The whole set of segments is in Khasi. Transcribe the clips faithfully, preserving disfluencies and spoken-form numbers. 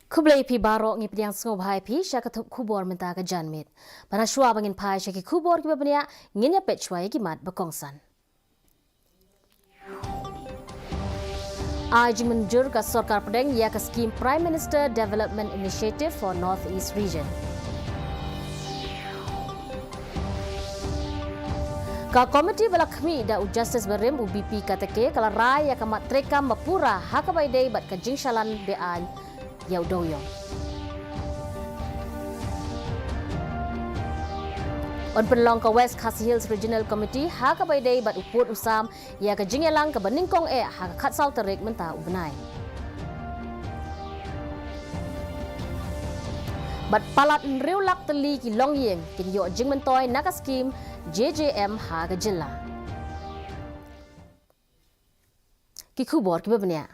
Khublei phi baroh, ngi pdiang sngewbha ïa phi sha ka thup khubor mynta ka janmiet. Bad hashwa ba ngin phai sha ki khubor kiba bniah, ngin ïa peit shwa ïa ki mat ba kongsan. Ai jingmynjur ka Sorkar Pdeng ïa ka skim Prime Minister Development Initiative for North East Region. Ka komiti ba la khmih da u Justice barim u B P Katake ka la rai ïa ka mat treikam ba pura ha kaba ïadei bad ka jingshalan be-aiñ ïa u dewïong. Yn pynlong ka West Khasi Hills Regional Committee ha kaba ïadei bad u pud u sam ïa ka jingïalang kaba nyngkong eh ha ka khatsaw tarik mynta u bnai. Bad palat hynriew lak tylli ki longïing kin ïoh jingmyntoi na ka skim J J M ha ka jylla. Ki khubor kiba bniah.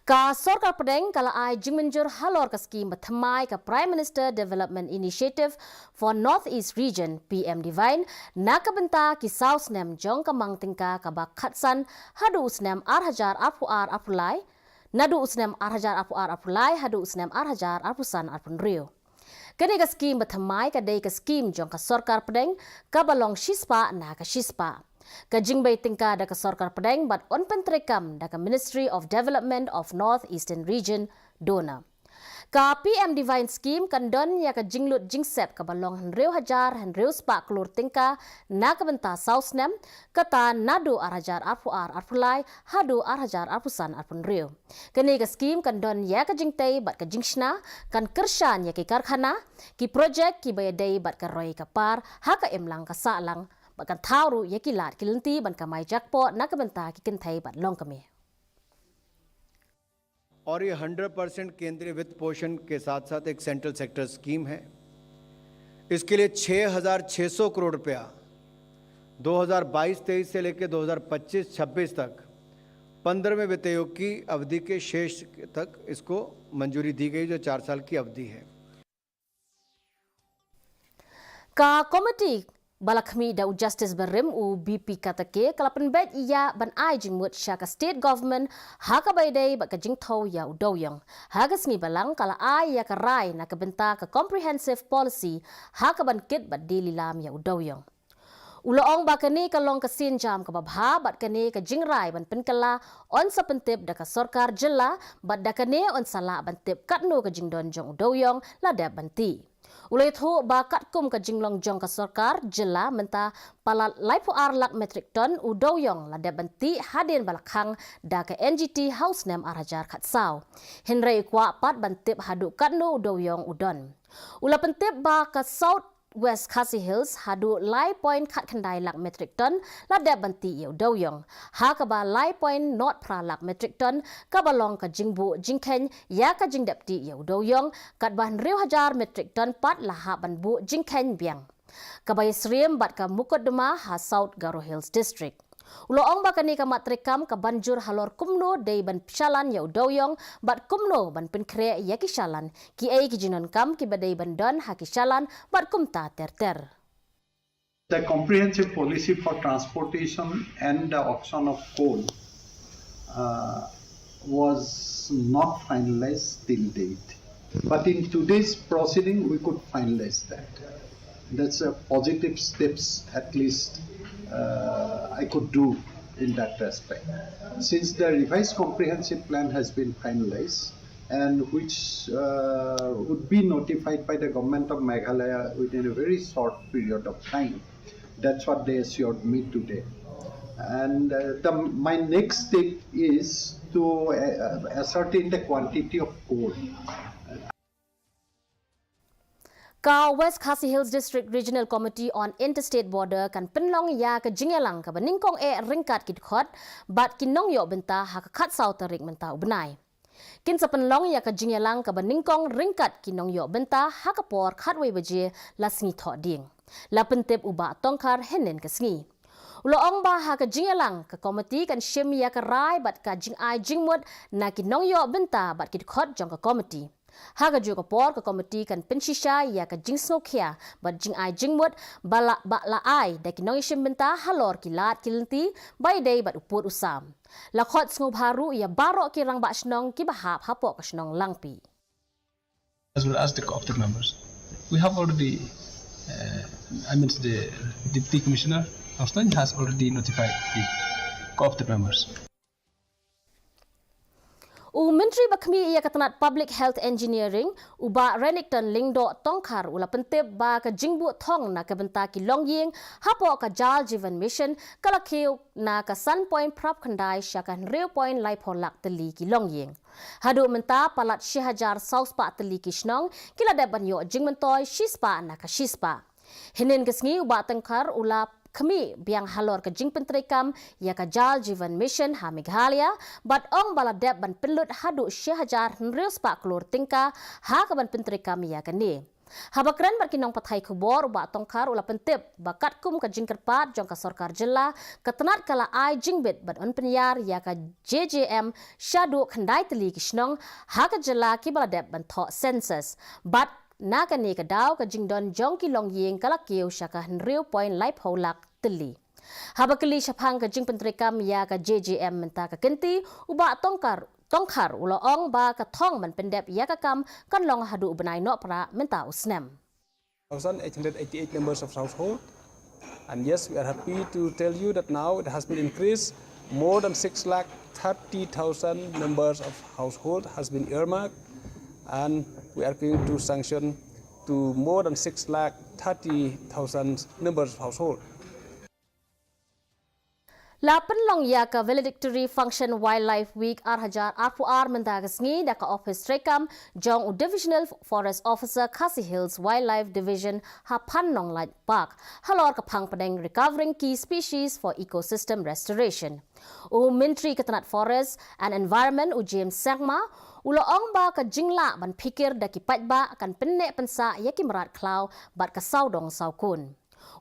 Ka Sorkar Pdeng ka la ai jingmynjur halor ka skim ba thymmai ka Prime Minister Development Initiative for North East Region, P M DIVINE, na ka bynta ki saw snem jong ka mang tyngka kaba khatsan haduh u snem ar hajar arphew ar arphew lai, naduh u snem ar hajar arphew ar arphew lai haduh u snem ar hajar arphew san arphew hynriew. Kane ka skim ba thymmai ka dei ka skim jong ka Sorkar Pdeng kaba long shispah na ka shispah. Ka jingbei tyngka da ka Sorkar Pdeng bad yn pyntreikam da ka Ministry of Development of North Eastern Region, DoNER. Ka P M DIVINE Scheme kan don ïa ka jinglut jingsep kaba long hynriew hajar hynriew spah klur tyngka na ka bynta saw snem, kata naduh ar hajar arphew ar arphew lai haduh ar hajar arphew san arphew hynriew. Kane ka skim kan don ïa ka jingtei bad ka jingshna, kan kyrshan ïa ki karkhana, ki projek kiba ïadei bad ka roi ka par ha ka imlang ka sahlang, bad kan thaw ruh ïa ki lad ki lynti ban kamai jakpoh na ka bynta ki kynthei bad longkmie. और ये हंड्रेड परसेंट केंद्रीय वित्त पोषण के साथ साथ एक सेंट्रल सेक्टर स्कीम है। इसके लिए छः हज़ार छः सौ करोड़ रुपया दो हज़ार बाईस तेईस से लेकर दो हज़ार पच्चीस छब्बीस तक पन्द्रहवें वित्त आयोग की अवधि के शेष तक इसको मंजूरी दी गई, जो चार साल की अवधि है। Ka komiti ba la khmih da u Justice barim u B P Katake ka la pynbeit ïa ban ai jingmut sha ka State Government ha kaba ïadei bad ka jingthew ïa u dewïong. Ha ka sngi Balang ka la ai ïa ka rai na ka bynta ka Comprehensive Policy ha kaban kit bad die lilam ïa u dewïong. U la ong ba kane ka long ka sienjam kaba bha bad kane ka jingrai ban pynkylla yn sa pyntip da ka sorkar jylla bad da kane yn sa lah ban tip katno ka jingdon jong u dewïong la dep ban tih. U la ïathuh ba katkum ka jinglong jong ka sorkar jylla mynta palat laiphew ar lak metrik ton u dewïong la dep ban tih hadien ba la khang da ka N G T ha u snem ar hajar khatsaw. Hynrei u kwah pat ban tip haduh katno u dewïong u don. U la pyntip ba ka South West Khasi Hills haduh lai point khatkhyndai lak metrik ton la dep ban tih ïa u dewïong, ha kaba lai point nod phra lak metrik ton kaba long ka jingbuh jingkheiñ ïa ka jingdep tih ïa u dewïong, katba hynriew hajar metrik ton pat la hap ban buh jingkheiñ biang. Kaba ïasyriem bad ka mukotduma ha South Garo Hills District. U la ong ba kane ka mat treikam ka ban jur halor kumno dei ban shalan ïa u dewïong bad kumno ban pynkhreh ïa ki shalan, kiei ki jingdonkam kiba dei ban don ha ki shalan bad kumta ter ter. The comprehensive policy for transportation and the auction of coal uh, was not finalized till date. But in today's proceeding, we could finalize that. That's a positive steps, at least uh, I could do in that respect. Since the revised comprehensive plan has been finalized, and which uh, would be notified by the government of Meghalaya within a very short period of time. That's what they assured me today. And uh, the, my next step is to uh, ascertain the quantity of coal. Ka West Khasi Hills District Regional Committee on Interstate Border kan pynlong ïa ka jingïalang kaba nyngkong eh ryngkat ki dkhot bad ki nongïoh bynta ha ka khatsaw tarik mynta u bnai. Kin sa pynlong ïa ka jingïalang kaba nyngkong ryngkat ki nongïoh bynta ha ka por khatwei baje la sngi thohdieng. La pyntip u Bah Tongkhar hynnin ka sngi. U la ong ba ha ka jingïalang ka komiti kan shim ïa ka rai bad ka jingai jingmut na ki nongïoh bynta bad ki dkhot jong ka komiti. Ha kajuh ka por ka komiti kan pynshisha ïa ka jingsngewkhia bad jingai jingmut ba la, ba la ai da ki nongïashim bynta halor ki lad ki lynti ba ïadei bad u pud u sam. La khot sngewbha ruh ïa baroh ki rangbah shnong kiba hap hapoh ka shnong Langpih. as well as the co-opted members. We have already, uh, I mean, the Deputy Commissioner Nongstoiñ has already notified the co-opted members. U Myntri ba khmih ïa ka tnat Public Health Engineering, u Bah Renikton Lyngdoh Tongkhar, u la pyntip ba ka jingbuh thong na ka bynta ki longïing hapoh ka Jal Jeevan Mission ka la kiew na ka san point phra khyndai sha ka hynriew point laiphew lak tylli ki longïing. Haduh mynta palat shi hajar saw spah tylli ki shnong ki la dep ban ïoh jingmyntoi shi spah na ka shi spah. Hynnin ka sngi u Bah Tongkhar u la khmih biang halor ka jingpyntreikam ïa ka Jal Jeevan Mission ha Meghalaya, bad ong ba la dep ban pynlut haduh shi hajar hynriew spah klur tyngka ha ka ban pyntreikam ïa kane. Haba kren bad ki nongpathai khubor, u Bah Tongkhar u la pyntip ba katkum ka jingkyrpad jong ka sorkar jylla, ka tnat ka la ai jingbit ban pynïar ïa ka J J M shaduh khyndai tylli ki shnong ha ka jylla kiba la dep ban thoh census. Bad na kane ka daw ka jingdon jong ki longïing ka la kiew sha ka hynriew point laiphew lak tylli. Haba kylli shaphang ka jingpyntreikam ïa ka J J M mynta ka kynti, u Bah Tongkhar, Tongkhar u la ong ba ka thong ban pyndep ïa ka kam kan long haduh u bnai Nohprah mynta u snem. Thousand eight hundred eighty-eight members of household. And yes, we are happy to tell you that now it has been increased. More than six lakh thirty thousand members of household has been earmarked, and we are going to sanction to more than six lakh thirty thousand members of household. La pynlong ïa ka valedictory function Wildlife Week ar hajar arphew ar mynta ka sngi da ka office treikam jong u Divisional Forest Officer Khasi Hills Wildlife Division ha Phan Nonglait Park, halor ka phang pdeng Recovering Key Species for Ecosystem Restoration. U Myntri ka tnat Forest and Environment, u James Sangma, u la ong ba ka jinglah ban phikir da ki paidbah kan pynneh pynsah ïa ki mrad khlaw bad ka sawdong sawkun.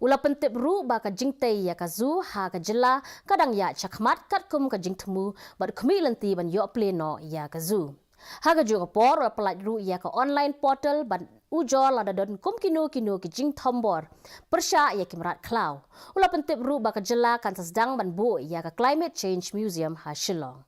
U la pyntip ruh ba ka jingtei ïa ka zoo ha ka jylla ka dang ïaid shakhmat katkum ka jingthmu bad khmih lynti ban ïoh plie noh ïa ka zoo. Ha kajuh ka por u la pyllait ruh ïa ka online portal ban ujor lada don kum kino kino ki jingthombor pyrshah ïa ki mrad khlaw. U la pyntip ruh ba ka jylla kan sa sdang ban buh ïa ka Climate Change Museum ha Shillong.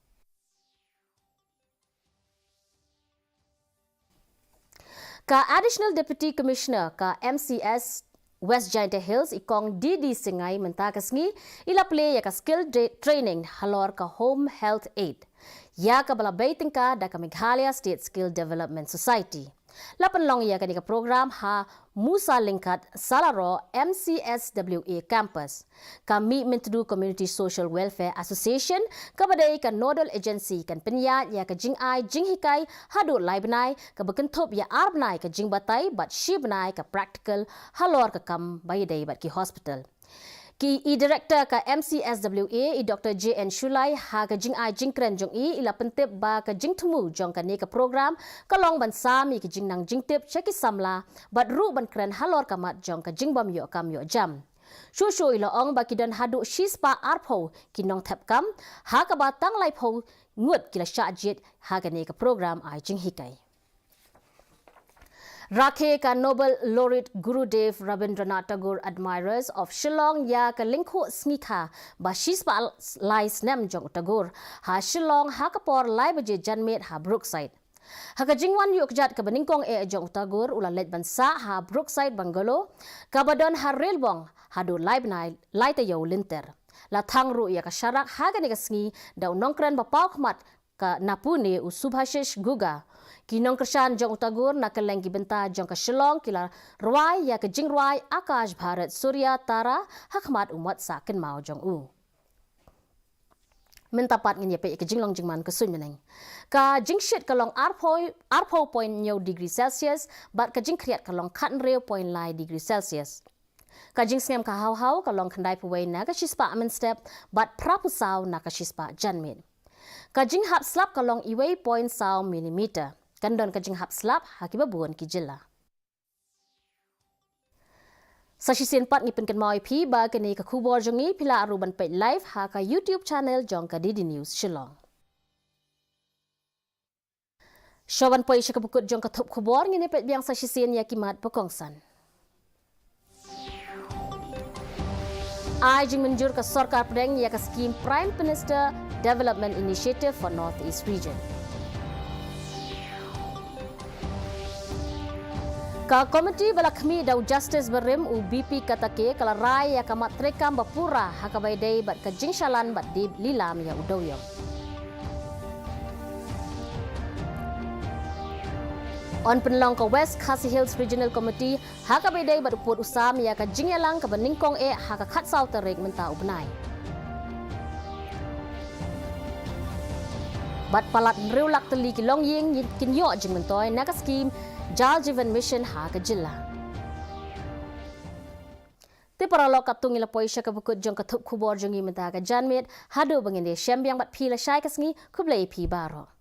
Ka Additional Deputy Commissioner ka M C S West Jaintia Hills, i Kong D D Syngai, mynta ka sngi i la plie ïa ka skill tra-, training halor ka home health aid, ïa kaba la bei tyngka da ka Meghalaya State Skill Development Society. La pynlong ïa kane ka program ha Musalyngkat, Salaroh, M C S W A campus. Ka Mihmyntdu Community Social Welfare Association, kaba dei ka nodal agency, kan pynïaid ïa ka jingai jinghikai haduh lai bnai, kaba kynthup ïa ar bnai ka jingbatai bad shi bnai ka practical halor ka kam ba ïadei bad ki hospital. Ki, i Director ka M C S W A, i Doctor J N Shullai, ha ka jingai jingkren jong i, i la pyntip ba ka jingthmu jong kane ka program ka long ban sam ïa ki jingnang jingtip sha ki samla bad ruh ban kren halor ka mat jong ka jingbym ïoh kam ïoh jam. Shuh shuh i la ong ba ki don haduh shi spah arphew ki nongthep kam, ha kaba tang laiphew ngut ki la shah jied ha kane ka program ai jinghikai. Rakhe ka Nobel Laureate Gurudev Rabindranath Tagore Admirers of Shillong ïa ka lyngkhuh sngikha ba shi spah lai snem jong u Tagore ha Shillong ha ka por lai baje janmiet ha Brookside. Ha ka jingwan ïuh kjat kaba nyngkong eh jong u Tagore, u la leit ban sah ha Brookside Bungalow, kaba don ha Railbong haduh lai bnai lai taïew lynter. La thang ruh ïa ka sharak ha kane ka sngi da u nongkren ba paw khmat ka na Pune, u Subhashish Gugga. Ki nongkyrshan jong u Tagore na kylleng ki bynta jong ka Shillong ki la rwai ïa ka jingrwai Akash Bharat Surya Tara ha khmat u mot sah kynmaw jong u. Mynta pat ngin ïa peit ïa ka jinglong jingman ka suiñ bneng. Ka jingshit ka long arphew, arphew point hynñiew degree Celsius, bad ka jingkhriat ka long khathynriew point lai degree Celsius. Ka jingsngem ka hawhaw ka long khyndaiphew wei na ka shispah mynstep, bad phraphew saw na ka shispah janmiet. Ka jinghap slap ka long iwei point saw millimeter. Kan don ka jinghap slap ha kiba bun ki jylla. Sa shisien pat ngi pynkynmaw ïa phi ba kane ka khubor jong ngi phi lah ruh ban peit live ha ka YouTube channel jong ka D D News Shillong. Shuwa ban poi sha kaba kut jong ka thup khubor, ngin ïa peit biang sa shisien ïa ki mat ba kongsan. Ai jingmynjur ka sorkar pdeng ïa ka skhim Prime Minister Development Initiative for North East Region. Ka komiti ba la khmih da u Justice barim u B P Katake ka la rai ïa ka mat treikam ba pura ha kaba ïadei bad ka jingshalan bad dei lilam ïa u dewiong. Yn pynlong ka West Khasi Hills Regional Committee ha kaba ïadei bad u pud u sam ïa ka jingïalang kaba nyngkong eh ha ka khatsaw tarik mynta u bnai. Bad palat hynriew lak tylli ki longïing kin ïoh jingmyntoi na ka skhim Jal Jeevan Mission ha ka jylla. Te paralok, katto ngi la poi sha kaba kut jong ka thup khubor jong ngi mynta ka janmiet. Haduh ba ngin ïashem biang bad phi lashai ka sngi, khublei ïa phi baroh.